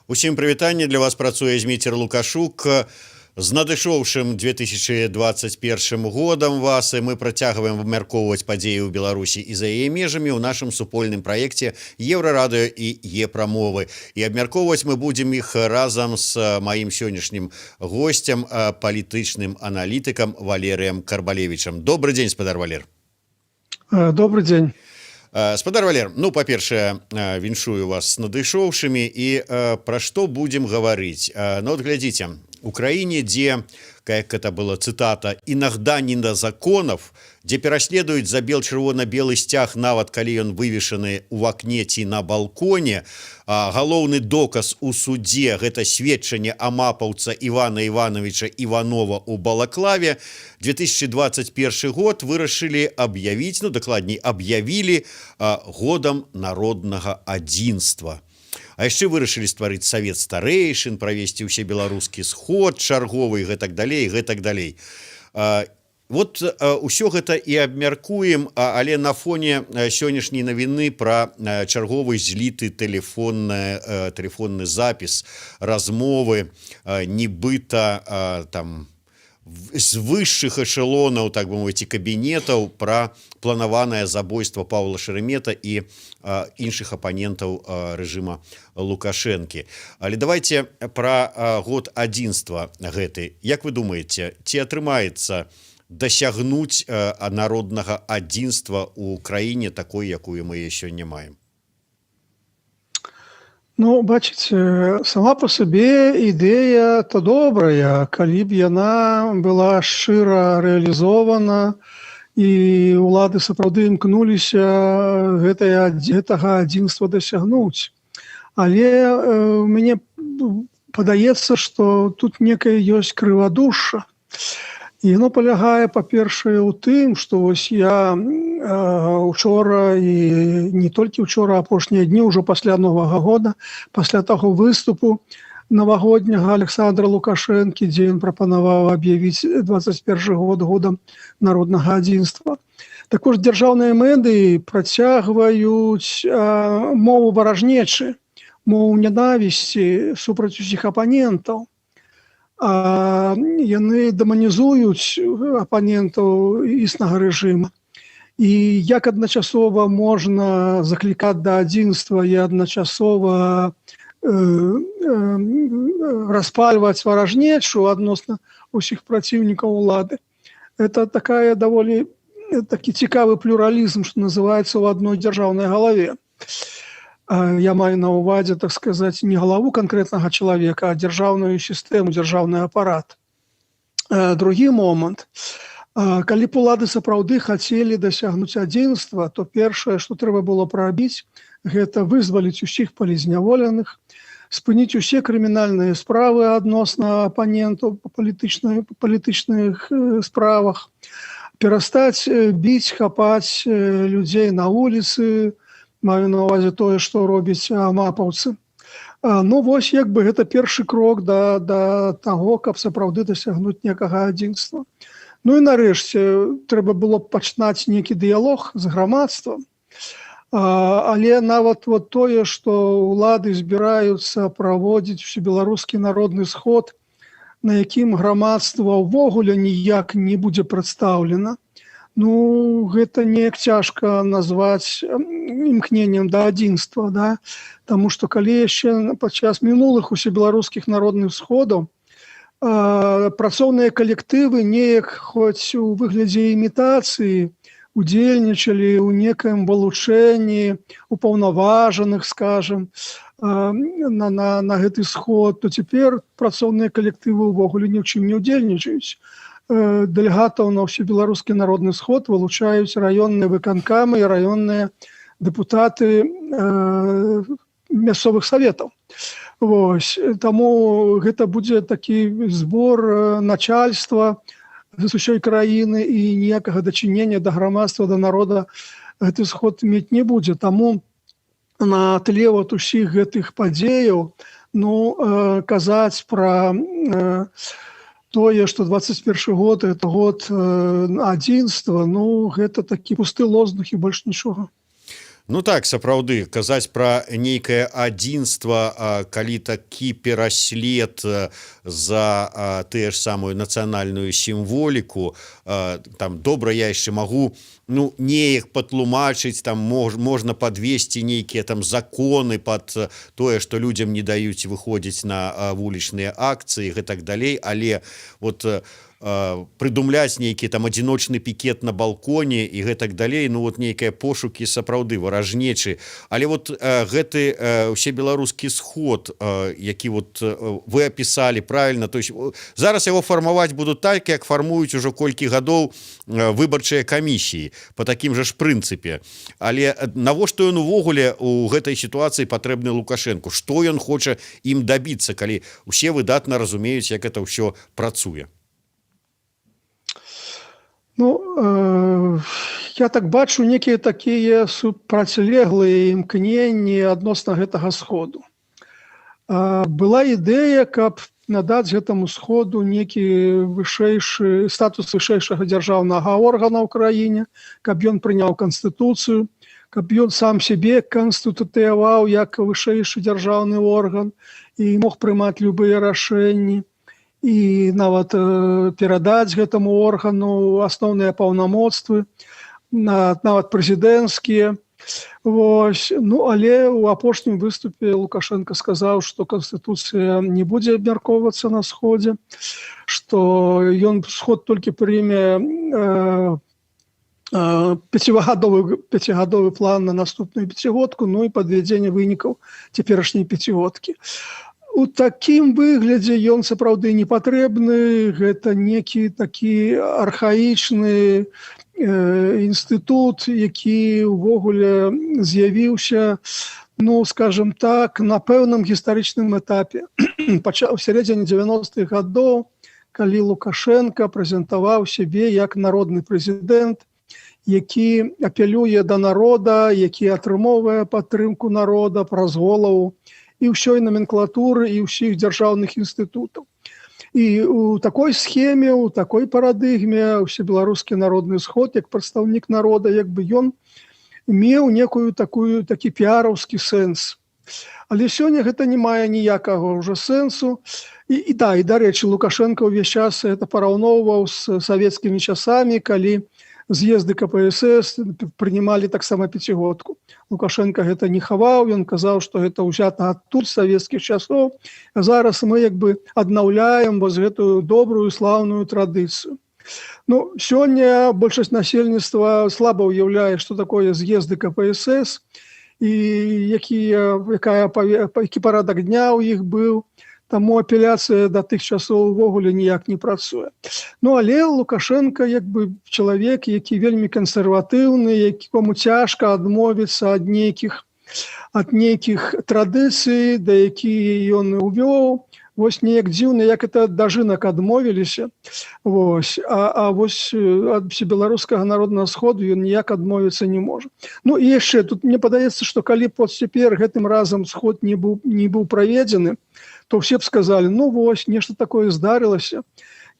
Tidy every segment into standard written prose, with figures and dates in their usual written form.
Усім прывітанне, для вас працуе Зміцер Лукашук. З надышоўшым 2021 годам вас, і мы працягваем абмяркоўваць падзеі ў Беларусі і за яе межамі ў нашым супольным праекце Еўрарадыё і Е-прамовы. І абмяркоўваць мы будзем іх разам з маім сённяшнім госцем, палітычным аналітыкам Валерыем Карбалевічам. Добры дзень, спадар Валер. Добры дзень. Спадар Валер, ну, па-першае, віншую вас з надышоўшымі, і пра што будзем гаварыць? Ну, вот глядзіце, у краіне, дзе, как это было, цытата, «иногда не до законов», дзе пераследуюць за бел чырвона-белы сцяг, нават калі ён вывешаны ў акне ці на балконе, галоўны доказ у судзе — гэта сведчанне амапаўца Івана Івановича Иванова у балаклаве, 2021 год вырашылі аб'явіць, ну, дакладней, аб'явілі годам народнага адзінства. А яшчэ вырашылі стварыць савет старэйшын, правесці ўсе беларускі сход чарговы, гэтак далей, гэтак далей. Вот ўсё гэта і абмяркуем, але на фоне сённяшняй навіны пра чарговы зліты тэлефонны запіс размовы нібыта там з высшых эшелонаў, так бы мовіць, кабінетаў пра планаванае забойства Павла Шарамета і іншых апанентаў рэжыма Лукашэнкі. Але давайте пра год адзінства гэты. Як вы думаеце, ці атрымаецца дасягнуць народнага адзінства ў краіне такой, якую мы сёння маем? Ну, бачыце, сама па сабе ідэя то добрая, калі б яна была шчыра рэалізована і ўлады сапраўды імкнуліся гэтага адзінства дасягнуць. Але мне падаецца, што тут некае ёсць крывадушша. І яно палягае, па-першае, ў тым, што вось я учора, і не толькі учора, апошнія дні ўжо пасля Новага года, пасля таго выступу навагодняга Александра Лукашэнкі, дзе ён прапанаваў аб'явіць 21 год годам народнага адзінства. Також дзяржаўныя медыі працягваюць мову варажнечы, мову нянавісці супраць усіх апанентаў. Яны дэманізуюць апанентаў існага рэжыма. І як адначасова можна заклікаць да адзінства і адначасова распальваць варажнечу адносна усіх праціўнікаў улады? Это такая даволі такі цікавы плюралізм, што называецца, ў адной дзяржаўнай галаве. Я маю на ўвазе, так сказаць, не галаву канкрэтнага чалавека, а дзяржаўную сістэму, дзяржаўны апарат. Другі момант. Калі б улады сапраўды хацелі дасягнуць адзінства, то першае, што трэба было прабіць, гэта вызваліць усіх палізняволеных, спыніць усе крымінальныя справы адносна апанентаў па палітычных справах, перастаць біць, хапаць людзей на вуліцы, маю на ўвазе тое, што робяць амапаўцы. Ну вось, як бы гэта першы крок да таго, каб сапраўды дасягнуць некага адзінства. Ну і нарэшце трэба было б пачынаць некі дыялог з грамадствам. Але нават вот тое, што ўлады збіраюцца праводзіць усебеларускі народны сход, на якім грамадства ўвогуле ніяк не будзе прадстаўлена, ну, гэта неяк цяжка назваць імкненнем да адзінства, да? Таму што калі яшчэ падчас мінулых усебеларускіх народных сходаў працоўныя калектывы неяк хоць у выглядзе імітацыі удзельнічалі ў некаем вылучэнні упаўнаважаных, скажем, на гэты сход, то цяпер працоўныя калектывы ўвогуле ні ў чым не ўдзельнічаюць. Дэлегатаў на ўсебеларускі народны сход вылучаюць раённыя выканкамы і раённыя дэпутаты мясцовых саветаў. Вось. Таму гэта будзе такі збор начальства з усёй краіны, і ніякага дачынення да грамадства, да народа гэты сход мець не будзе. Таму на тле вот усіх гэтых падзеяў, ну, казаць пра Тое, что 21 год — это год адзінства, ну, гэта такі пусты лозунг і больш нічога. Ну так, сапраўды, казаць пра нейкае адзінства, калі такі пераслед за тыя ж самую нацыянальную сімволіку там, добра, я яшчэ магу, ну, неяк патлумачыць, там можна падвесці нейкія там законы под тое, что людзям не даюць выходзіць на вулічныя акцыі, гэтак далей. Але вот прыдумляць нейкі там адзіночны пікет на балконе і гэтак далей, ну вот нейкія пошукі сапраўды варажнечы. Але вот гэты усебеларускі сход, які вот вы апісалі правильно, то есть зараз его фармаваць будут так, як фармуюць ужо колькі гадоў выбарчыя камісіі, по такім жа ж прынцыпе. Але навошта ён увогуле у гэтай сітуацыі патрэбны Лукашенко? Что ён хоча ім дабіцца, калі усе выдатна разумеюць, як это ўсё працуе? Ну, я так бачу некія такія супрацьлеглыя імкненні адносна гэтага сходу. Была ідэя, каб надаць гэтаму сходу некі вышэйшы статус вышэйшага дзяржаўнага органа ў краіне, каб ён прыняў канстытуцыю, каб ён сам сябе канстытутыяваў як вышэйшы дзяржаўны орган і мог прымаць любыя рашэнні, і нават перадаць гэтаму органу асноўныя паўнамоцтвы, нават прэзідэнцкія. Вось. Ну, але ў апошнім выступе Лукашенко сказаў, што канстытуцыя не будзе абмяркоўвацца на сходзе, што ён сход толькі прыме пяцігадовы план на наступную пяцігодку, ну і падвядзенне вынікаў цяперашняй пяцігодкі. У такім выглядзе ён сапраўды не патрэбны. Гэта некі такі архаічны інстытут, які ўвогуле з'явіўся, ну, скажем так, на пэўным гістарычным этапе, пачаў сярэдзіне 90-х гадоў, калі Лукашенко прэзентаваў сябе як народны прэзідэнт, які апелюе да народа, які атрымоўвае падтрымку народа праз голову і ўсёй наменклатуры, і ўсіх дзяржаўных інстытутаў. І у такой схеме, у такой парадыгме Усебеларускі народны сход як прадстаўнік народа, як бы ён меў некую такую такі піараўскі сэнс. Але сёння гэта не мае ніякага ўжо сэнсу. І да, і, дарэчы, Лукашенко ўвесь час это параўноўваў з савецкімі часамі, калі з'езды КПСС прынімалі таксама пяцігодку. Лукашенко гэта не хаваў, ён казаў, што гэта ўзята адтуль, савецкіх часоў. А зараз мы як бы аднаўляем вось гэтую добрую слаўную традыцыю. Ну, сёння большасць насельніцтва слаба ўяўляе, што такое з'езды КПСС і якія якая які парадак дня ў іх быў. Таму апеляцыя да тых часоў увогуле ніяк не працуе. Ну, але Лукашенко як бы чалавек, які вельмі кансерватыўны, якому цяжка адмовіцца ад нейкіх традыцый, да якія ён увёў. Вось неяк дзіўна, як это дажынак адмовіліся. Вось, а вось ад Усебеларускага народнага сходу ён ніяк адмовіцца не можа. Ну і яшчэ тут мне падаецца, што калі б вот цяпер гэтым разам сход не быў праведзены, то все б сказалі: «Ну вось, нешта такое здарылася,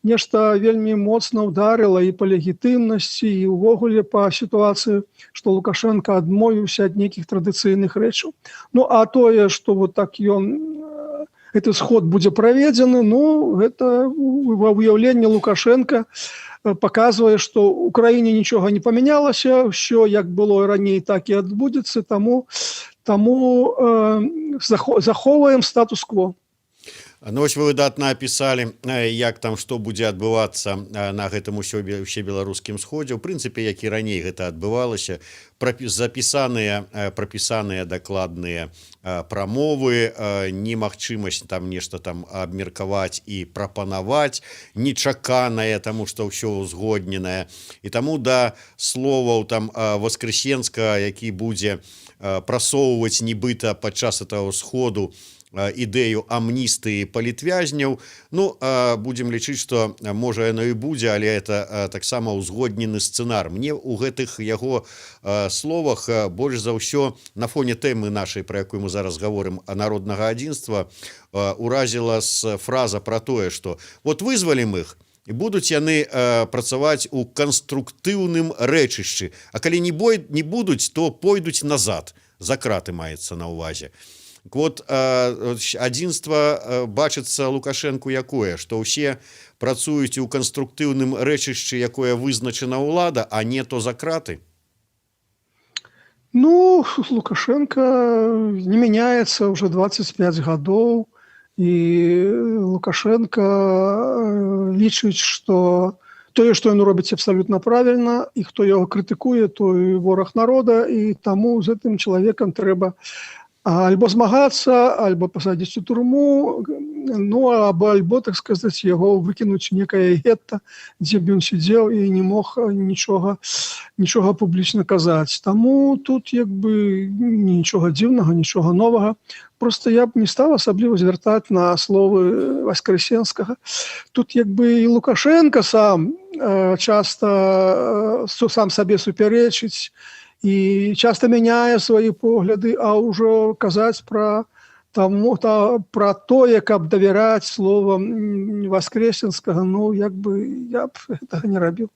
нешта вельмі моцна ўдарыла і па легітымнасці, і ўвогуле па сітуацыі, што Лукашенко адмовіўся ад нейкіх традыцыйных рэчаў». Ну а тое, што вот так ён гэты сход будзе праведзены, ну, гэта ва ўяўленні Лукашенко паказвае, што ў краіне нічога не памянялася, ўсё як было раней, так і адбудзецца, таму захоўваем статус-кво. Ну, вось вы выдатна апісалі, як там што будзе адбывацца на гэтым усебеларускім сходзе. У прынцыпе, як і раней гэта адбывалася: запісаныя, прапісаныя дакладныя прамовы, немагчымасць там нешта там абмеркаваць і прапанаваць нечаканае, таму што ўсё узгодненае. І таму да словаў там Воскресенска, які будзе прасоўваць нібыта падчас этого сходу ідэю амністыі палітвязняў. Ну, будем лічыць, что можа, яно і будзе, але это таксама узгоднены сцэнар. Мне у гэтых яго словах больш за ўсё на фоне тэмы нашай, про якую мы зараз гаворым, а народнага адзінства, уразіла с фраза про тое, что вот вызвалім іх і будуць яны працаваць у канструктыўным рэчышчы, а калі не бой не будуць, то пойдуць назад за краты, маецца на увазе. Вот адзінства бачыцца Лукашэнку якое, что ўсе працуюць у канструктыўным рэчышчы, якое вызначана ўлада, а не то за краты? Ну, Лукашенко не меняется уже 25 гадоў, і Лукашенко лічыць, что тое, што ён робіць, абсалютна правільна, і хто яго крытыкуе, той вораг народа, і таму з гэтым чалавекам трэба альбо змагацца, альбо пасадзіць у турму, ну або, так сказаць, яго выкінуць некае гетта, дзе б ён сидзеў і не мог нічога публічна казаць. Таму тут як бы нічога дзіўнага, нічога новага. Просто я б не стаў асабліва звяртаць на словы Васкрасенскага. Тут як бы і Лукашенко сам часто сам сабе супярэчыць і часто мяняе свае погляды, а ўжо казаць пра таму та пра тое, каб давяраць словам Васкрасенскага, ну, як бы я б этого не рабіў.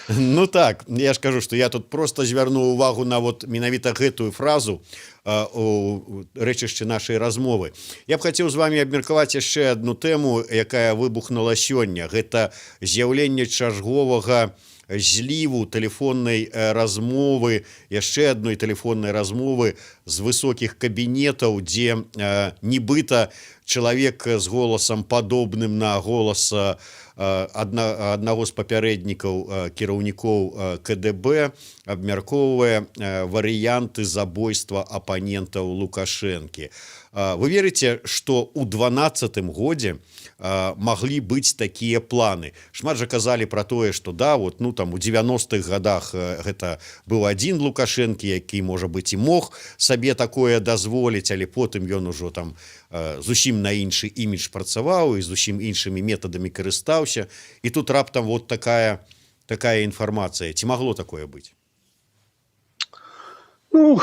Ну так, я ж кажу, что я тут просто звярну увагу на вот менавіта гэтую фразу у рэчышчы нашай размовы. Я б хацеў з вами абмеркаваць яшчэ одну тэму, якая выбухнула сёння. Гэта з'яўленне чарговага зліву тэлефоннай размовы, яшчэ адной тэлефоннай размовы з высокіх кабінетаў, дзе нібыта чалавек з голасам, падобным на голас аднаго з папярэднікаў кіраўнікоў КДБ, абмяркоўвае варыянты забойства апанентаў Лукашэнкі. Вы верыце, что у 12-м годзе маглі быць такія планы? Шмат жа казалі про тое, что да, вот, ну, там у 90-х годах гэта быў адзін Лукашэнкі, які, можа быць, і мог сабе такое дазволіць, але потым ён ужо там зусім на іншы імідж працаваў і зусім іншымі метадамі карыстаўся, і тут раптам вот такая інфармацыя. Ці магло такое быць? Ну,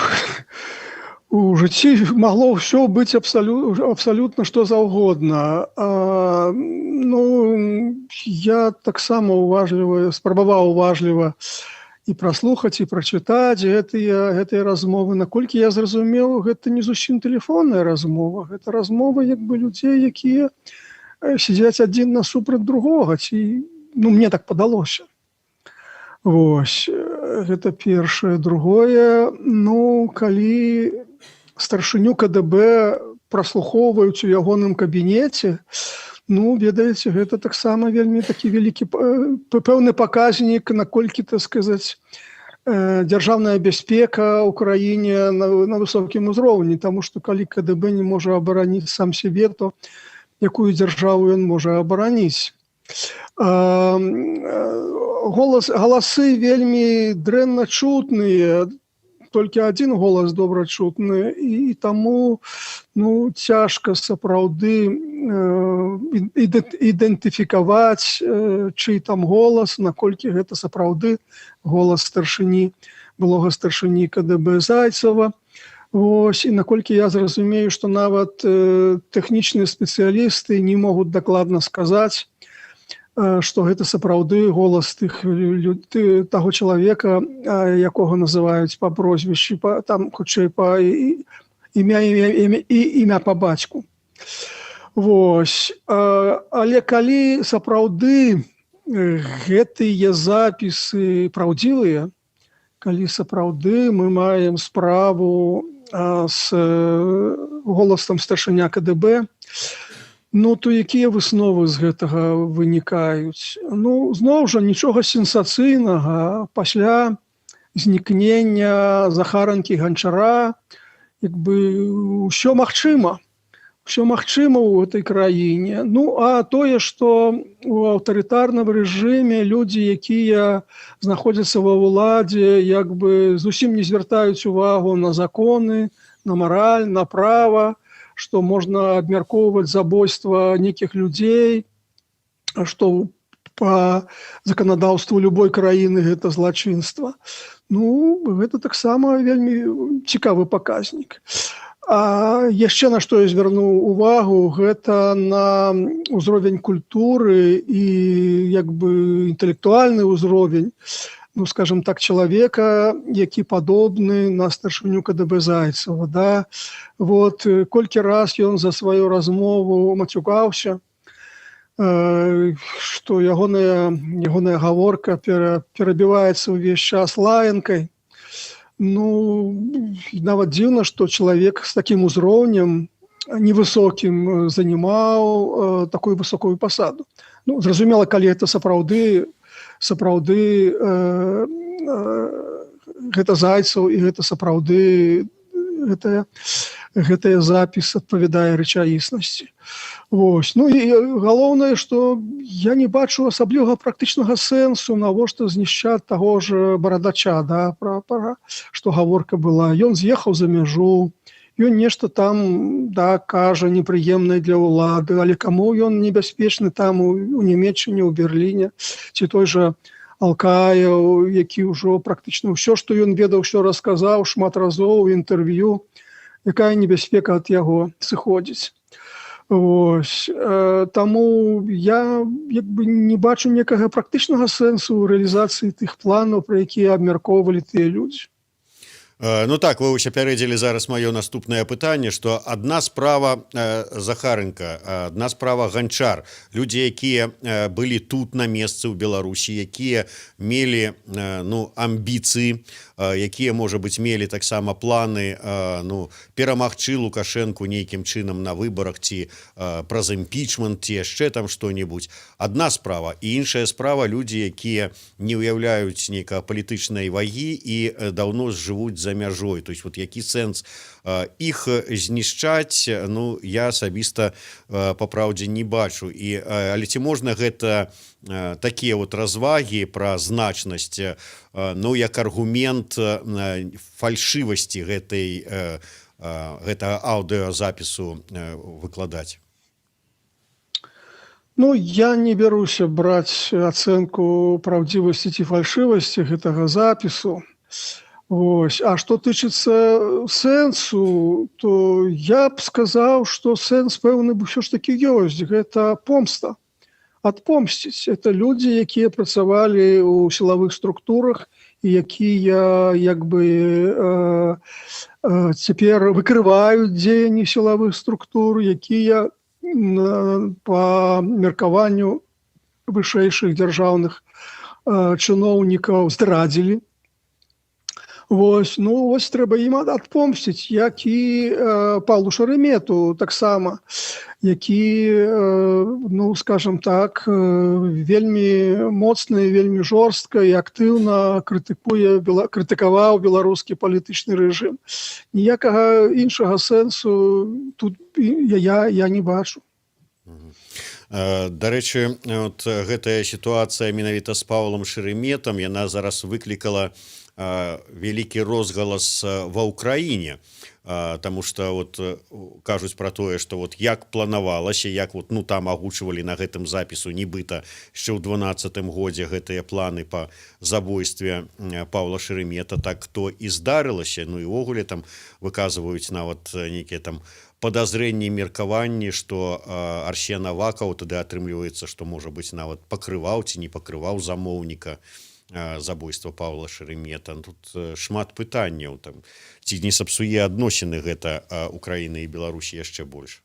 у жыцці магло ўсё быць, абсалютна што заўгодна. Ну, я таксама уважліва спрабаваў уважліва і праслухаць, і прачытаць гэтыя размовы. Наколькі я зразумеў, гэта не зусім тэлефонная размова, гэта размова як бы людзей, якія сядзяць адзін насупраць другога, ці, ну, мне так падалося. Вось, гэта першае. Другое, ну, калі старшыню КДБ праслухоўваюць у ягоным кабінеце, ну, ведаеце, гэта таксама вельмі такі вялікі пэўны паказнік, наколькі, так сказаць, дзяржаўная бяспека ў краіне на высокім узроўні, таму што калі КДБ не можа абараніць сам сябе, то якую дзяржаву ён можа абараніць? Галасы вельмі дрэнна чутныя, толькі адзін голас добра чутны, і таму, ну, цяжка сапраўды ідэнтыфікаваць, чый там голас, наколькі гэта сапраўды голас старшыні, былога старшыні КДБ Зайцева. Вось, і наколькі я зразумею, што нават тэхнічныя спецыялісты не могуць дакладна сказаць, што гэта сапраўды голас таго чалавека, якога называюць па прозвішчы, там хутчэй па імя і імя па бацьку. Вось. Але калі сапраўды гэтыя запісы праўдзівыя, калі сапраўды мы маем справу з голасам старшыня КДБ, ну, то якія высновы з гэтага вынікаюць? Ну, зноў жа, нічога сенсацыйнага. Пасля знікнення Захаранкі, Ганчара як бы ўсё магчыма. Всё магчыма ў гэтай краіне. Ну, а тое, што у аўтарытарным рэжыме людзі, якія знаходзяцца ва ўладзе, як бы зусім не звяртаюць увагу на законы, на мараль, на права. што можна абмяркоўваць забойства нейкіх людзей, што по заканадаўству любой краіны гэта злачынства. Ну, гэта таксама вельмі цікавы паказнік. А яшчэ на што я звярнуў увагу, гэта на ўзровень культуры і як бы інтэлектуальны ўзровень, ну, скажем так, чалавека, які падобны на старшыню КДБ Зайцева, да. Вот колькі раз ён за сваю размову мацюкаўся, што ягоная гаворка перабіваецца ўвесь час лаянкай. Ну, нават дзіўна, што чалавек з такім узроўнем невысокім занимаў такую высокую пасаду. Ну, зразумела, калі это сапраўды гэта Зайцаў і гэта сапраўды гэтая запіс адпавядае рэчаіснасці. Вось. Ну і галоўнае, што я не бачу асаблівага практычнага сэнсу, навошта знішчаць таго ж Барадача, да, пра што гаворка была. Ён з'ехаў за мяжу, ён нешта там, да, кажа непрыемнае для ўлады, але каму ён небяспечны там у Нямеччыне, ў Берліне, ці той жа Алкаеў, які ўжо практычна ўсё, што ён ведаў, ўсё расказаў шмат разоў у інтэрв'ю, якая небяспека ад яго сыходзіць. Вось. Таму я як бы не бачу некага практычнага сэнсу ў рэалізацыі тых планаў, пра якія абмяркоўвалі тыя людзі. Ну так, вы вось апярэдзілі зараз маё наступнае пытанне, што адна справа Захаранка, адна справа Ганчар, людзі, якія былі тут, на месцы, ў Беларусі, якія мелі ну, амбіцыі, якія, можа быць, мелі таксама планы ну, перамагчы Лукашэнку нейкім чынам на выбарах ці праз імпічмент, ці яшчэ там что-нибудь, адна справа. І іншая справа — людзі, якія не ўяўляюць нейкага палітычнай вагі і даўно жывуць за мяжой. То есть вот які сэнс іх знішчаць, ну, я асабіста па праўдзе не бачу. І але ці можна гэта, такія вот развагі пра значнасць, ну, як аргумент фальшывасці гэтага аўдыозапісу выкладаць? Ну, я не бяруся браць ацэнку праўдзівасці ці фальшывасці гэтага запісу. Вось. А што тычыцца сэнсу, то я б сказаў, што сэнс пэўны ўсё ж такі ёсць. Гэта помста. Адпомсціць. Это людзі, якія працавалі ў сілавых структурах і якія як бы цяпер выкрываюць дзеянні сілавых структур, якія па меркаванню вышэйшых дзяржаўных чыноўнікаў здрадзілі. Вось, ну вось трэба ім адпомсціць, як і Паўлу Шарамету таксама, які, ну, скажем так, вельмі моцна і вельмі жорстка і актыўна крытыкаваў беларускі палітычны рэжым. Ніякага іншага сэнсу тут я не бачу. Дарэчы, вот гэтая сітуацыя менавіта з Паўлам Шараметам, яна зараз выклікала вялікі розгалас ва Ўкраіне, таму што вот кажуць пра тое, што вот як планавалася, як вот, ну, там агучвалі на гэтым запісу нібыта яшчэ ў 12-м годзе гэтыя планы па забойстве Паўла Шарамета, так то і здарылася. Ну і увогуле там выказваюць нават нейкія там падазрэнні, меркаванні, што Арсен Авакаў тады, атрымліваецца, што, можа быць, нават пакрываў ці не пакрываў замоўніка забойства Паўла Шарамета. Тут шмат пытанняў там, ці не сапсуе адносіны гэта Украіны і Беларусі яшчэ больш?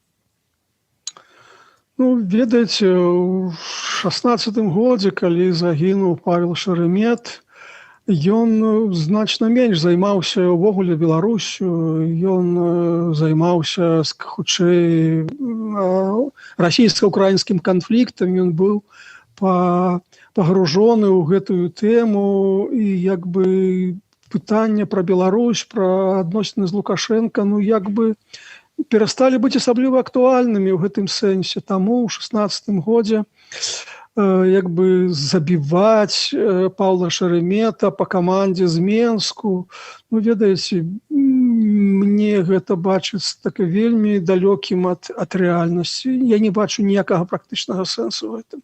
Ну, ведаеце, у 16-м годзе, калі загінуў Павел Шарамет, ён значна менш займаўся ўвогуле Беларусю, ён займаўся хутчэй расійска-украінскім канфліктам, ён быў пагружоны ў гэтую тэму, і як бы пытанне пра Беларусь, пра адносіны з Лукашэнка, ну, як бы перасталі быць асабліва актуальнымі ў гэтым сэнсе. Таму ў 16-м годзе як бы забіваць Паўла Шарамета па камандзе з Менску, ну, ведаеце, Мне гэта бачыць так вельмі далёкім ад рэальнасці. Я не бачу ніякага практычнага сэнсу в этом.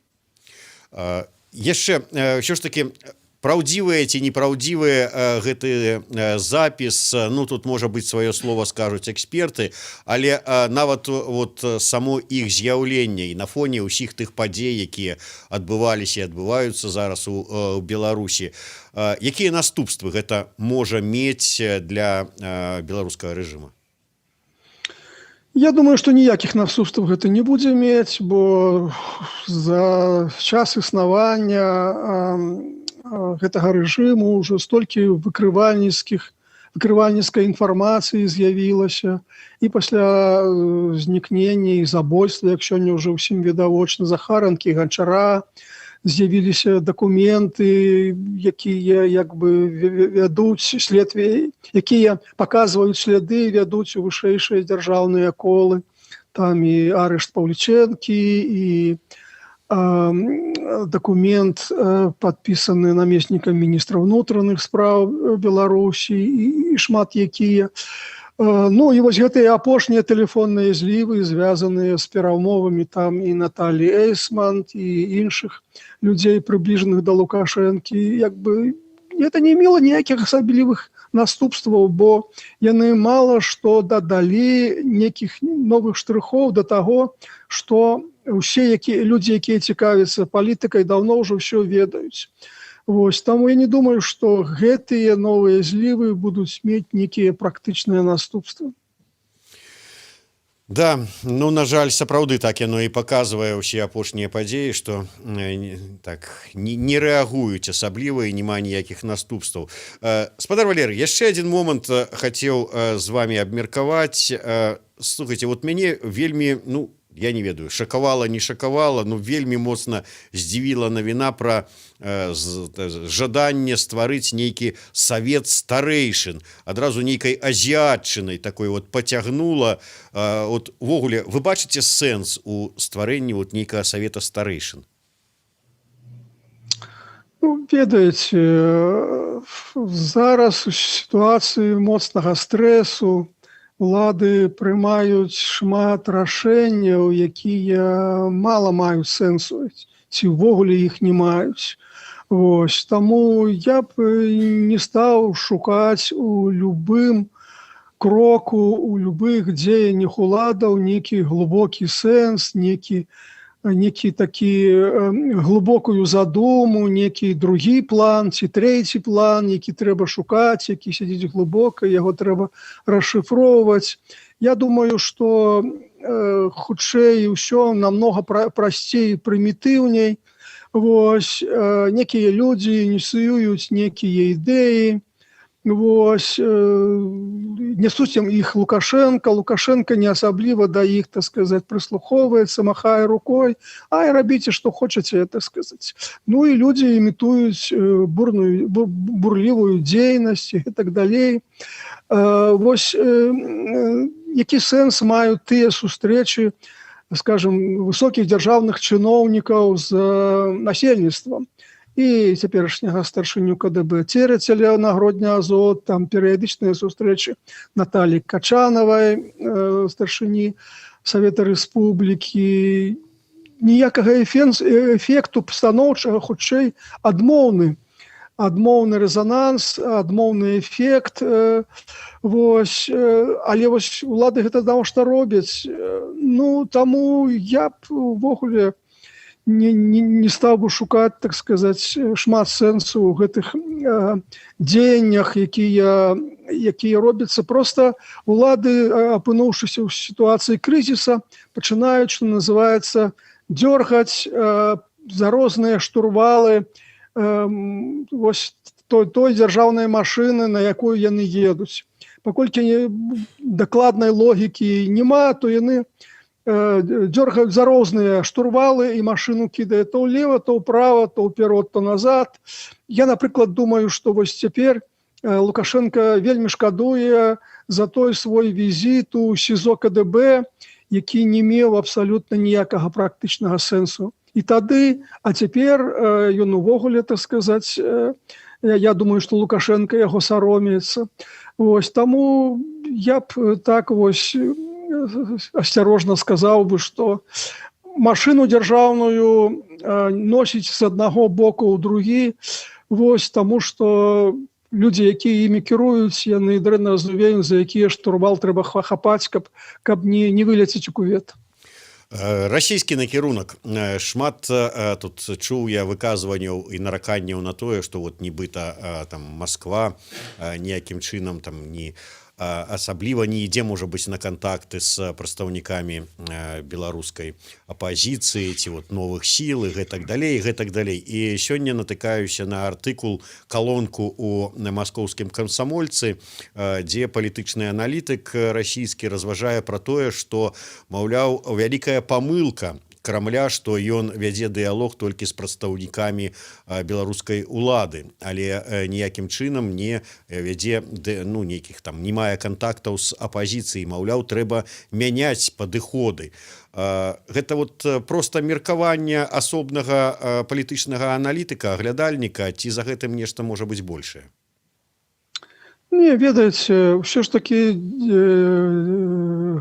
Яшчэ ўсё ж таки, праўдзівыя ці непраўдзівыя гэты запіс, ну, тут, можа быть, сваё слово скажуць эксперты, але нават вот само іх з'яўленне і на фоне ўсіх тых падзей, якія адбываліся і адбываюцца зараз у Беларусі, якія наступствы гэта можа мець для беларускага рэжыма? Я думаю, што ніякіх наступстваў гэта не будзе мець, бо за час існавання гэтага рэжыму ўжо столькі выкрывальніцкай інфармацыі з'явілася і пасля знікнення і забойства, як сёння ўжо ўсім відавочна, Захаранкі, Ганчара, з'явіліся дакументы, якія як бы вядуць след, якія паказваюць сляды, вядуць у вышэйшыя дзяржаўныя колы. Там і арышт Паўлічэнкі, і дакумент, падпісаны намеснікам міністра ўнутраных спраў Беларусі, і шмат якія. Ну і вось гэтыя апошнія тэлефонныя злівы, звязаныя з перамовамі там і Наталі Эйсмант, і іншых людзей, прыбліжаных да Лукашэнкі, як бы это не мела ніякіх асаблівых наступстваў, бо яны мала што дадалі нейкіх новых штрыхоў да таго, што ўсе які людзі, якія цікавяцца палітыкай, даўно ўжо ўсё ведаюць. Вось таму я не думаю, што гэтыя новыя злівы будуць мець нейкія практычныя наступствы. Да, ну, на жаль, сапраўды так яно і паказвае ўсе апошнія падзеі, што так не рэагуюць асабліва і няма ніякіх наступстваў. Спадар Валер, яшчэ один момант хацеў з вами абмеркаваць. Слухайте, вот мяне вельмі, ну, я не ведаю, шакавала, не шакавала, но вельмі моцна здзівіла навіна про жаданне стварыць нейкі савет старэйшын, адразу нейкай азіятчынай такой вот пацягнула. Вот увогуле, вы бачыце сэнс у стварэнні вот нейкага савета старэйшын? Ну, ведаеце, зараз у сітуацыі моцнага стрэсу улады прымаюць шмат рашэнняў, якія мала маюць сэнсу ці ўвогуле іх не маюць. Вось таму я б не стаў шукаць у любым кроку, у любых дзеяннях уладаў нейкі глубокі сэнс, некі такі глубокую задуму, некі другі план ці трэці план, які трэба шукаць, які сядзіць глыбока, яго трэба расшыфроўваць. Я думаю, што хутчэй ўсё намнога прасцей і прымітыўней. Вось некія людзі ініцыююць некія ідэі. Вось, несуць ім іх Лукашенко, Лукашенко не асабліва да іх, так сказать, прыслухоўваецца, махае рукой: «Ай, рабіце, што хочаце», так сказать. Ну і людзі імітуюць бурную бурлівую дзейнасць і так далей. Вось які сэнс маюць тыя сустрэчы, скажем, высокіх дзяржаўных чыноўнікаў з насельніцтвам? І цяперашняга старшыню КДБ Церацеля на Гродня Азот, там перыядычныя сустрэчы Наталі Качанавай, старшыні Савета Рэспублікі. Ніякага эфекту станоўчага, хутчэй адмоўны рэзананс, адмоўны эфект. Вось, але вось улады гэта навошта робяць? Ну, таму я б увогуле не стаў бы шукаць, так сказать, шмат сэнсу ў гэтых дзеяннях, якія робяцца. Просто улады, апынуўшыся ў сітуацыі крызіса, пачынаюць, что называется, дёргаць за розныя штурвалы вось той дзяржаўнай машыны, на якую яны едуць. Паколькі дакладнай логікі няма, то яны дёргаюць за розныя штурвалы, і машыну кідае то ўлева, то ўправа, то ўперод, то назад. Я, напрыклад, думаю, што вось цяпер Лукашенко вельмі шкадуе за той свой візіт у СІЗО КДБ, які не меў абсалютна ніякага практычнага сэнсу. І тады, а цяпер ён увогуле, так сказать, я думаю, што Лукашенко яго саромеецца. Вось таму Я б так вось асцярожна сказаў бы, што машыну дзяржаўную носіць з аднаго боку ў другі, вось, таму што людзі, якія імі кіруюць, яны дрэнна разумеюць, за якія штурвал трэба хапаць, каб не вылецець у кувет. Расійскі накірунак. Шмат тут чуў я выказванняў і нараканняў на тое, што вот нібыта там Москва ніякім чынам там не асабліва не ідзе, можа быць, на кантакты з прадстаўнікамі беларускай апазіцыі ці вот новых сіл і гэтак далей, гэтак далей. І сёння натыкаюся на артыкул, калонку у на Маскоўскім камсамольцы, дзе палітычны аналітык расійскі разважае пра тое, што, маўляў, вялікая памылка Крамля, што ён вядзе дыялог толькі з прадстаўнікамі беларускай улады, але ніякім чынам не вядзе, ну, нейкіх там не мае кантактаў з апазіцыяй, маўляў, трэба мяняць падыходы. Гэта вот просто меркаванне асобнага палітычнага аналітыка, аглядальніка, ці за гэтым нешта можа быць большее? Не, ведаеце, ўсё ж такі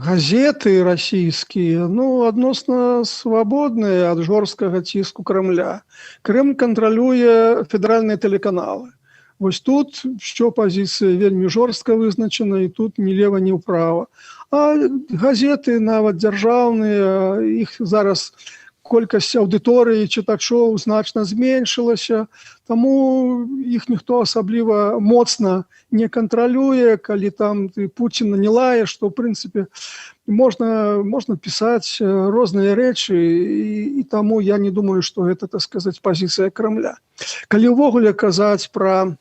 газеты расійскія, ну, адносна свабодныя ад жорсткага ціску Крамля. Крэмль кантралюе федэральныя тэлеканалы. Вось тут що пазіцыя вельмі жорстка вызначана, і тут ні лева, ні ўправа. А газеты, нават дзяржаўныя, іх зараз колькасць аўдыторыі чытачоў значна зменшылася, таму іх ніхто асабліва моцна не кантралюе. Калі там ты Пуціна не лаеш, то, в прынцыпе, можна пісаць розныя рэчы, і таму я не думаю, што гэта, так сказаць, пазіцыя Крамля. Калі ўвогуле казаць пра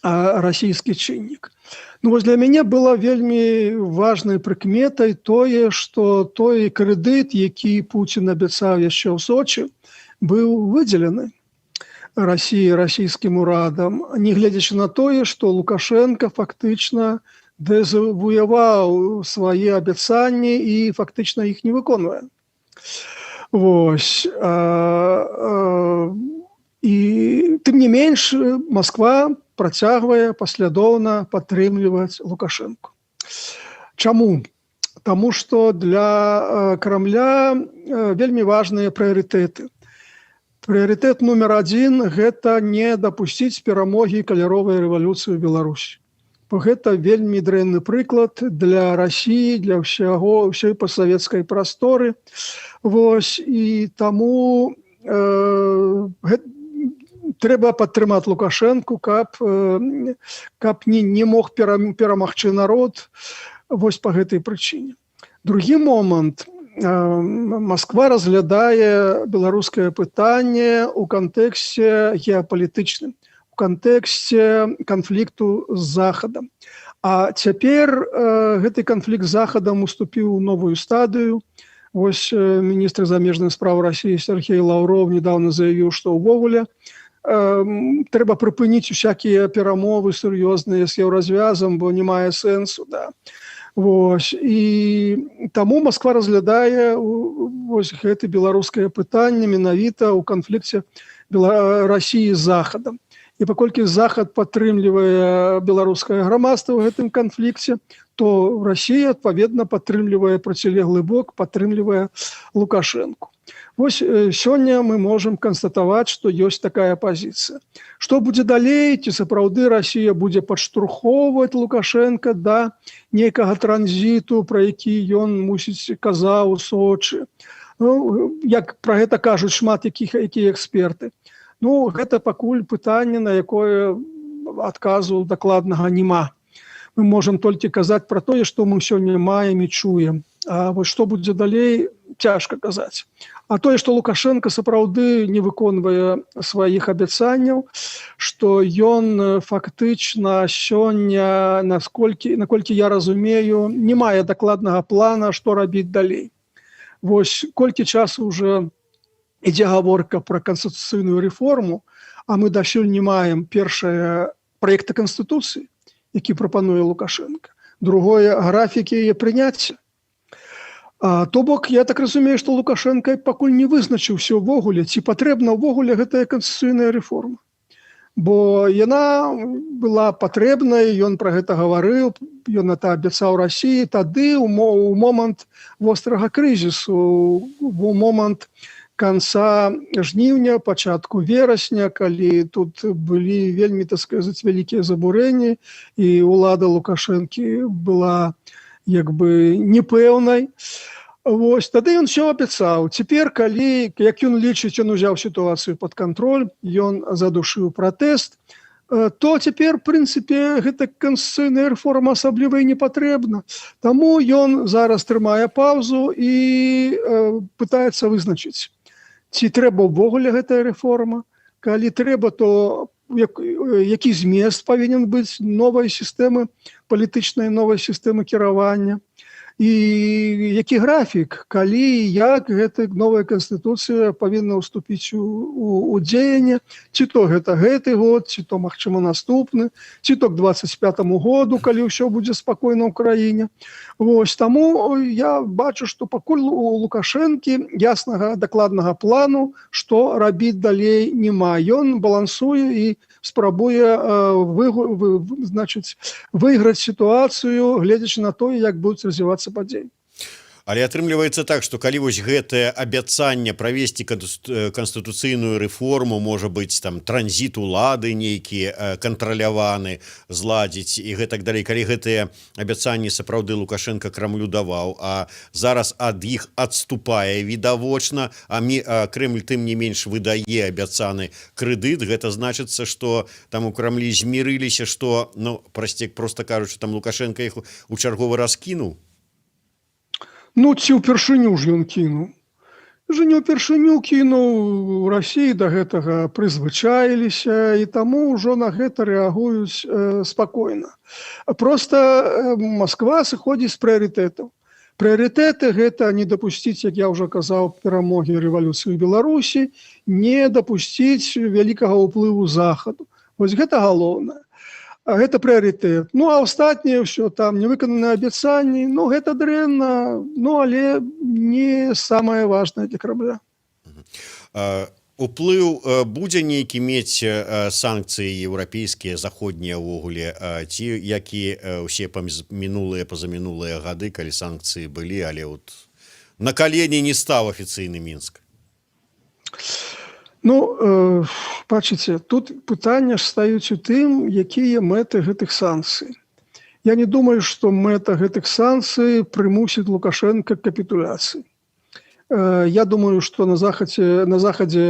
расійскі чыннік. Ну, вось для мяне было вельмі важнай прыкметай тое, што той крэдыт, які Пуцін абяцаў яшчэ ў Сочы, быў выдзелены Расіі, расійскім урадам, нягледзячы на тое, што Лукашэнка фактычна дэзавуяваў свае абяцанні і фактычна іх не выконвае. Вось. І тым не менш Масква працягвае паслядоўна падтрымліваць Лукашэнку. Чаму? Таму што для Крамля вельмі важныя прыярытэты. Прыярытэт нумар адзін — гэта не дапусціць перамогі каляровай рэвалюцыі ў Беларусі. Бо гэта вельмі дрэнны прыклад для Расіі, для ўсёй постсавецкай прасторы. Вось, і таму трэба падтрымаць Лукашэнку, каб не мог перамагчы народ, вось па гэтай прычыне. Другі момант: Масква разглядае беларускае пытанне ў кантэксце геапалітычным, у кантэксце канфлікту з Захадам. А цяпер гэты канфлікт з Захадам уступіў у новую стадыю. Вось міністр замежных спраў Расіі Сяргей Лаўроў недавно заявіў, што ўвогуле трэба прыпыніць усякія перамовы сур'ёзныя з Еўразвязам, бо не мае сэнсу, да. Вось, і таму Масква разглядае вось гэты беларускае пытанне менавіта ў канфлікце Расіі з Захадам. І паколькі Захад падтрымлівае беларускае грамадства ў гэтым канфлікце, то Расія, адпаведна, падтрымлівае процілеглы бок, падтрымлівае Лукашэнку. Вось сёння мы можам канстатаваць, што ёсць такая пазіцыя. Што будзе далей, ці сапраўды Расія будзе падштурхоўваць Лукашэнка да нейкага транзіту, пра які ён, мусіць, казаў у Сочы? Ну, як пра гэта кажуць шмат якія эксперты. Ну, гэта пакуль пытанне, на якое адказу дакладнага няма. Мы можам толькі казаць пра тое, што мы сёння маем і чуем. А вось што будзе далей, цяжка казаць. А тое, што Лукашэнка сапраўды не выконвае сваіх абяцанняў, што ён фактычна сёння, наколькі я разумею, не мае дакладнага плана, што рабіць далей. Вось колькі часу уже ідзе гаворка пра канстытуцыйную рэформу, а мы дасюль не маем, першае, праекта канстытуцыі, які прапануе Лукашэнка. Другое, графікі яе прыняцця. То бок, я так разумею, што Лукашэнка пакуль не вызначыўся ўвогуле, ці патрэбна ўвогуле гэтая канстытуцыйная рэформа. Бо яна была патрэбнай, ён пра гэта гаварыў, ён это абяцаў Расіі тады, у момант вострага крызісу, у момант канца жніўня, пачатку верасня, калі тут былі вельмі, так сказать, вялікія забурэнні і ўлада Лукашэнкі была як бы непэўнай. Вось тады ён все абяцаў. Цяпер, калі, як ён лічыць, ён узяў сітуацыю под кантроль, ён задушыў пратэст, то цяпер, прынцыпе, гэта канстытуцыйная рэформа асабліва і не патрэбна. Таму ён зараз трымае паўзу і пытаецца вызначыць, ці трэба ўвогуле гэтая рэформа. Калі трэба, то які змест павінен быць новай сістэмы палітычнай, новай сістэмы кіравання і які графік, калі, як гэта новая канстытуцыя павінна ўступіць у дзеянне, ці то гэта гэты год, ці то, магчыма, наступны, ці то к 25 году, калі ўсё будзе спакойна ў краіне. Вось таму я бачу, што пакуль у Лукашэнкі яснага, дакладнага плану, што рабіць далей, няма. Ён балансуе і спрабуе значыць, выйграць сітуацыю, гледзячы на тое, як будуць развівацца падзеі. Але атрымліваецца так, што калі вось гэтае абяцанне правесці канстытуцыйную рэформу, можа быць, там транзіт улады нейкі кантраляваны зладзіць і гэтак далей, калі гэтыя абяцанні сапраўды Лукашэнка Крамлю даваў, а зараз ад іх адступае відавочна, а Крэмль тым не менш выдае абяцаны крэдыт, гэта значыцца, што там у Крамлі змірыліся, што, ну, прасцей просто кажучы, там Лукашэнка іх у чарговы раз кінуў. Ну, ці ўпершыню ж ён кінуў? Уже не ўпершыню кінуў. У Расіі да гэтага прызвычаіліся і таму ўжо на гэта рэагуюць спакойна. Просто Масква сыходзіць з прыярытэтаў. Прыярытэты — гэта не дапусціць, як я ўжо казаў, перамогі рэвалюцыі ў Беларусі, не дапусціць вялікага ўплыву Захаду. Вось гэта галоўнае. А гэта прыярытэт. Ну, а астатняе ўсё там, невыкананыя абяцанні, ну, гэта дрэнна, ну, але не самае важное для Крамля. Уплыў будзе нейкі мець санкцыі еўрапейскія, заходнія ўвогуле, ці які ўсе мінулыя, пазамінулыя гады, калі санкцыі былі, але вот на калені не стаў афіцыйны Мінск? Ну, бачыце, тут пытанне ж стаюць у тым, якія мэты гэтых санкцый. Я не думаю, што мэта гэтых санкцый — прымусіць Лукашэнка к капітуляцыі. Я думаю, што на Захадзе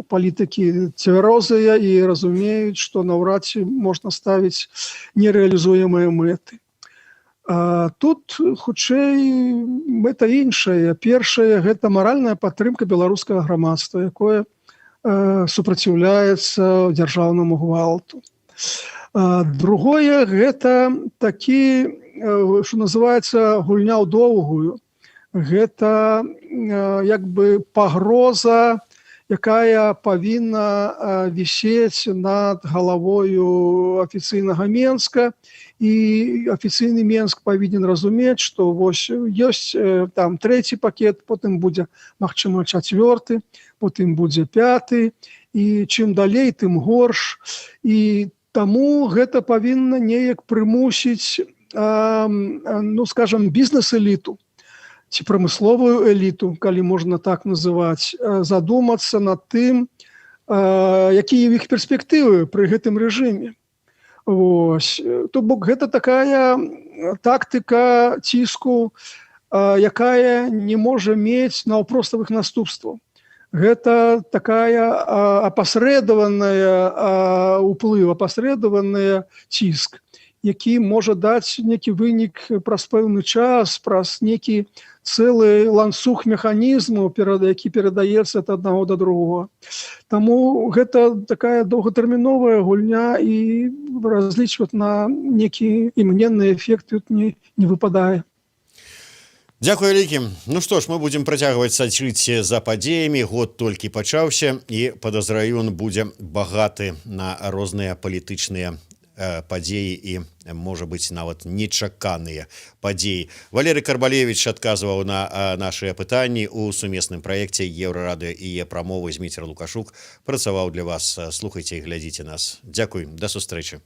палітыкі цвярозыя і разумеюць, што наўрад ці можна ставіць нерэалізуемыя мэты. А тут хутчэй мэта іншая. Першае — гэта маральная падтрымка беларускага грамадства, якое супраціўляецца дзяржаўнаму гвалту. А другое — гэта такі, что называется, гульня ў доўгую. Гэта як бы пагроза, якая павінна вісець над галавою афіцыйнага Менска, і афіцыйны Менск павінен разумець, што вось ёсць там трэці пакет, потым будзе, магчыма, чацвёрты, потым будзе пяты, і чым далей, тым горш. І таму гэта павінна неяк прымусіць, ну, скажем, бізнес-эліту ці прамысловую эліту, калі можна так называць, задумацца над тым, якія ў іх перспектывы пры гэтым рэжыме. Вось. То бок гэта такая тактыка ціску, якая не можа мець наўпроставых наступстваў. Гэта такая апасрэдаваная ўплыў, апасрэдаваная ціск, які можа даць некі вынік праз пэўны час, праз некі цэлы ланцуг механізму, які перадаецца ад аднаго да другого. Таму гэта такая доўгатэрміновая гульня, і разлічваць на некі імгненны эфект тут не выпадае. Дзякуй вялікі. Ну што ж, мы будзем працягваць сачыць за падзеямі. Год толькі пачаўся, і, падазраю, ён будзе багаты на розныя палітычныя падзеі і, можа быць, нават нечаканыя падзеі. Валерый Карбалевич адказваў на нашыя пытанні у сумесным праекце Еўрарадыё і Е-Прамовы. Зміцер Лукашук працаваў для вас. Слухайце і глядзіце нас. Дзякуй, да сустрэчы.